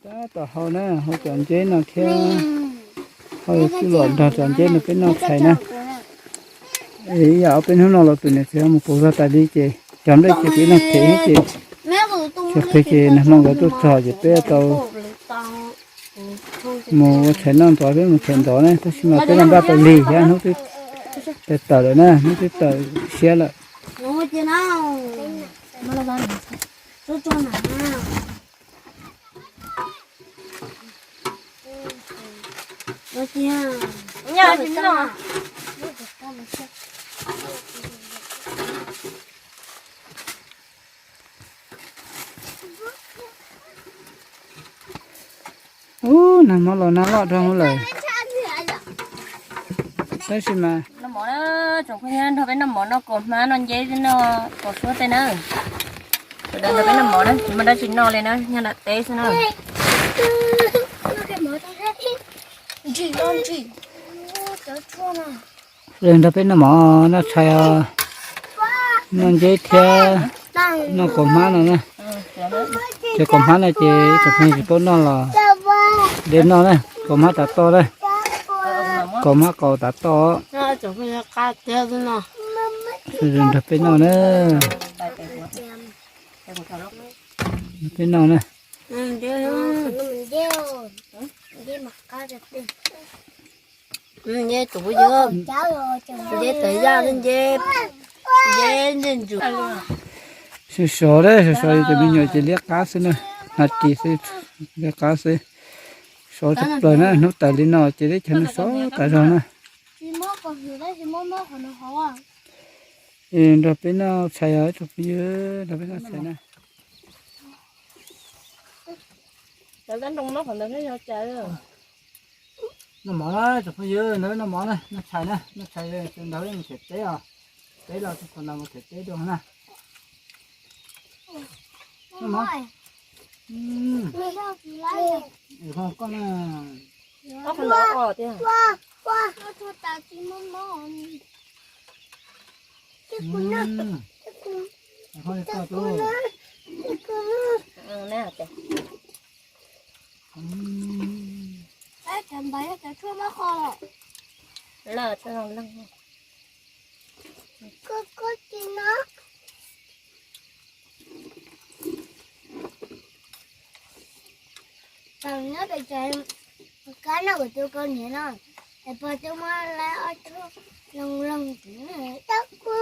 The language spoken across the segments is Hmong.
Tab tom hau na, hau cov nceb no thiab, hau yuav tsum los nrog cov nceb no peb noj tshais na. Ib yam ob peb hnub no los tus niam txiv mus puag zog tas li ces cov nplej ces peb noj them ces, xyov peb ces nag hmo nkawd tuaj txog ces peb tau mus ua tshais noj ntxov, peb mus tshais ntxov na, tab sis mas peb los npaj tau lig thiab hnub twb tawm lawm na, hnub twb tawm siab lawm. Ub, nag hmo los nag loj dhau lawm. Tab sis mas noj mov na, tsoom phooj ywg, nrog peb noj mov noj kaus hmab noj nceb noj kaus suab tej na. Sawv daws nrog peb noj mov na, tsis muaj dab tsi noj li na, nyob nram teb xwb na. Sawv daws nrog peb noj mov noj tshais os, noj nceb thiab noj kaus hmab no na. Ces kaus hmab no ces tsoom phooj ywg tsis paub noj los deb noj na, kaus hmab tav toj na, kaus hmab kaus tav toj. Sawv daws nrog peb noj na, peb noj na. Nceb tus phooj ywg, nceb tawv yaj, nceb, nceb ntses ntsus. Sov sov, sov sov, yus cov me nyuam ces liab qab xwb na, hnav ris xwb, liab qab xwb. Sov tshaj plaws na, hnub tawm li no ces teb chaws no sov tas zog na. Es nrog peb noj tshais os tsoom phooj ywg, nrog peb noj tshais na. Noj mov na tsoom phooj ywg, nrog peb noj mov na, noj tshais na, noj tshais ntawd mus them teb os. Teb los txog ntawd mus them teb dua na. Noj mov. Koj na. Tau nyob pem tsev, kab no kuv tus koj niam no, es pog twb muab lawv ob tug looj looj tab kuv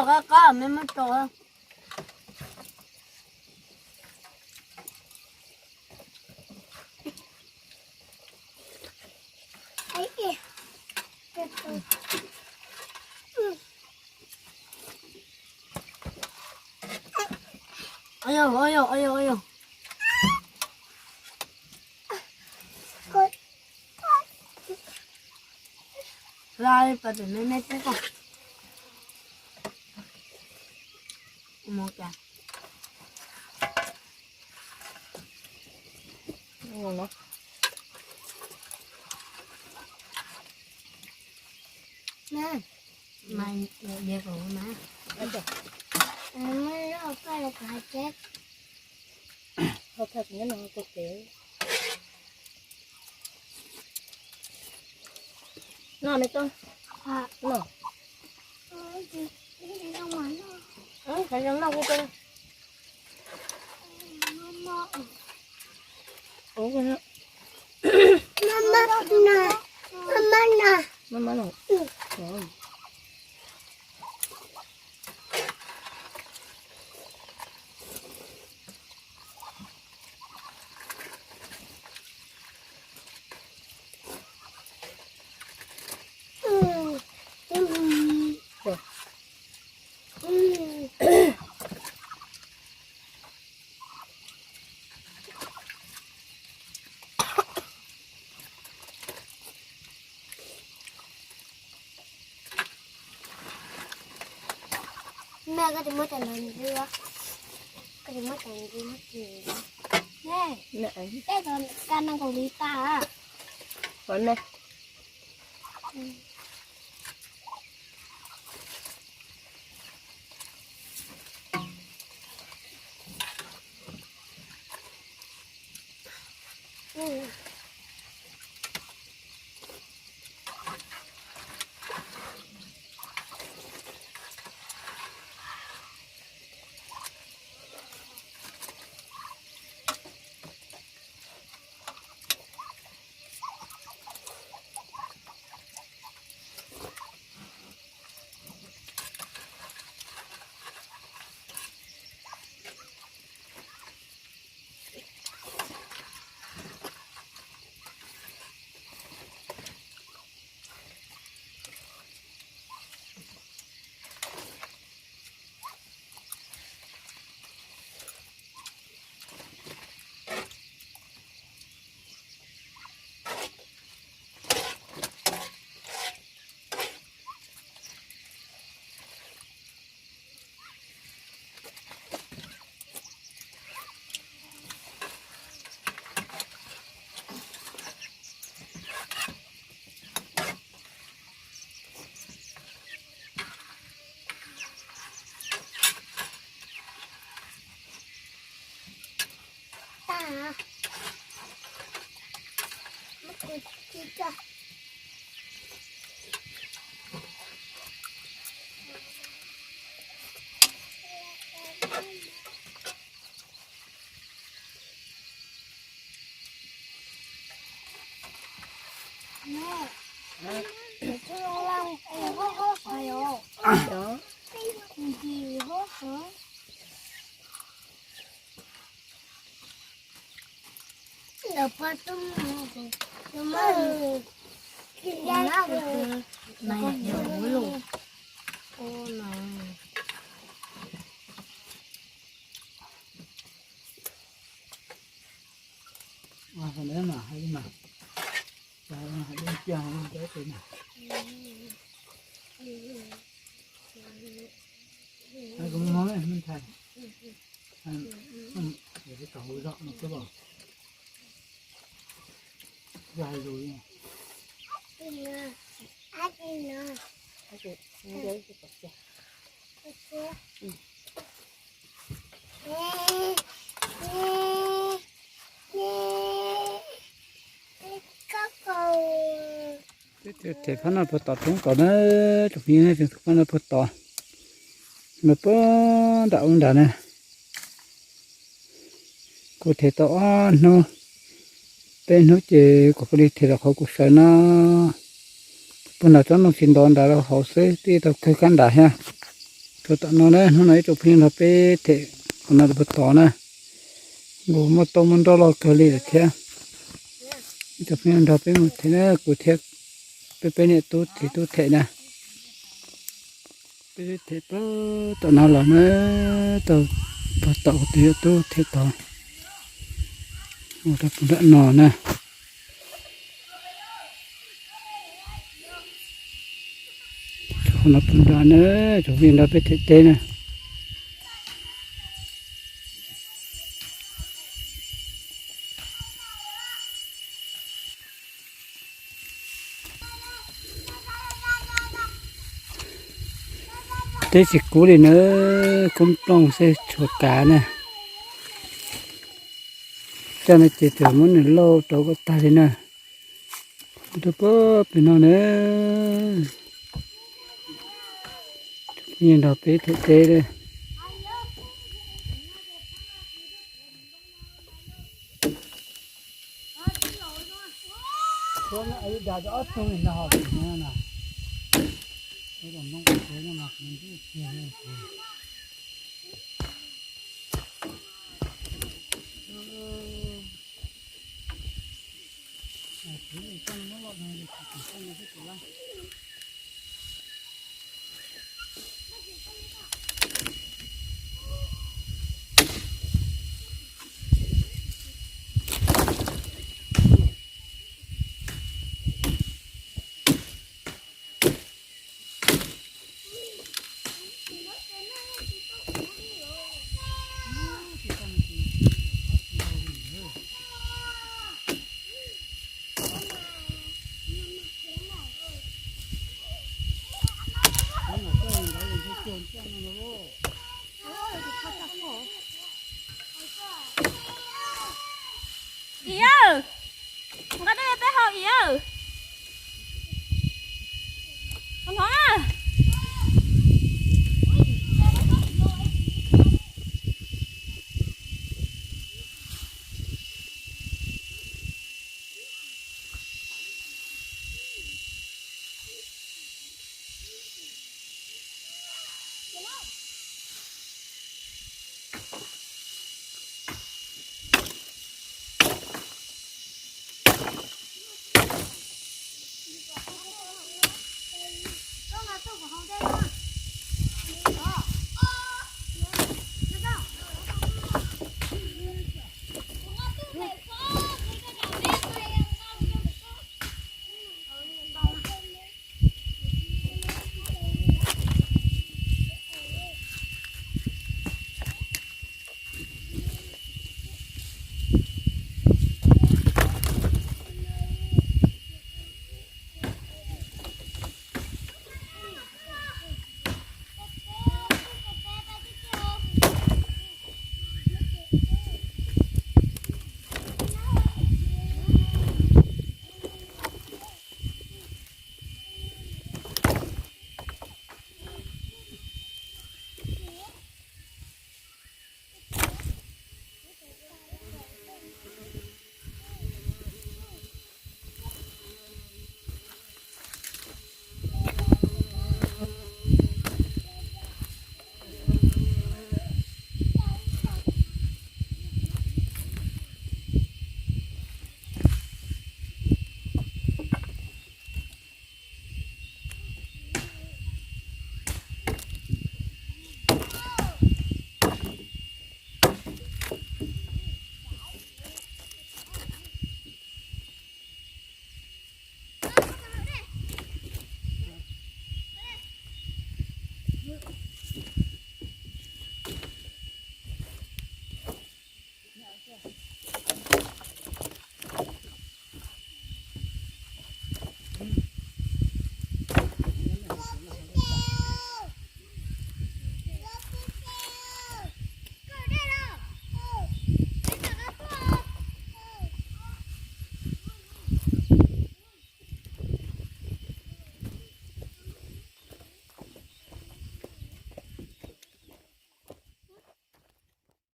qab qab me muab tso. Hla li pas pem me me pub koj. Mus cas. Mas, mas, mas, mas, mas, Noj me tub. Noj. Thov zoo noj kuv tub. Mama no. Mama no. Mẹ, koj tsis muab cov ntawd ntxiv, koj tsis muab cov ntxiv muab tsis. Mẹ, teb tau ka nees nkaum li tas. Ua mẹ. Them phab no puag tom roob tod na, tsoom phooj ywg, them phab no puag tod, mas puag nram ub nrad na. Kuv them tau ob hnub, peb hnub ces kuv thiaj li them los qhov kuv sawv no. Puag nram tsob ntoo tsis nto nrad rau hauv xwb, twb tau kawg kab nram thiab. Tsuas tom no na, hnub no ib tsoom phooj ywg nrog peb them qhov no puag tod na. Nkaus muaj toj muaj nroj loj kawg li lawm thiab. Ib tsoom phooj ywg nrog peb mus them na, kuv thiab peb peb niam tub txiv tub them na. Peb them puag tom no los na, tau puag tom kuv tus yawm tub them tod, ua rau puag nram no na. Qhov no puag nrad na, tsoom phooj ywg nrog peb them teb na. Teb tsis kub li na, kub nplooj xwb tshuav kav na. Caj no ces tseem muab nws lauj rau kom tag li na. Rau puag pem no na, nrog peb them teb. Ib yawg, nqa dej peb haus ib yawg.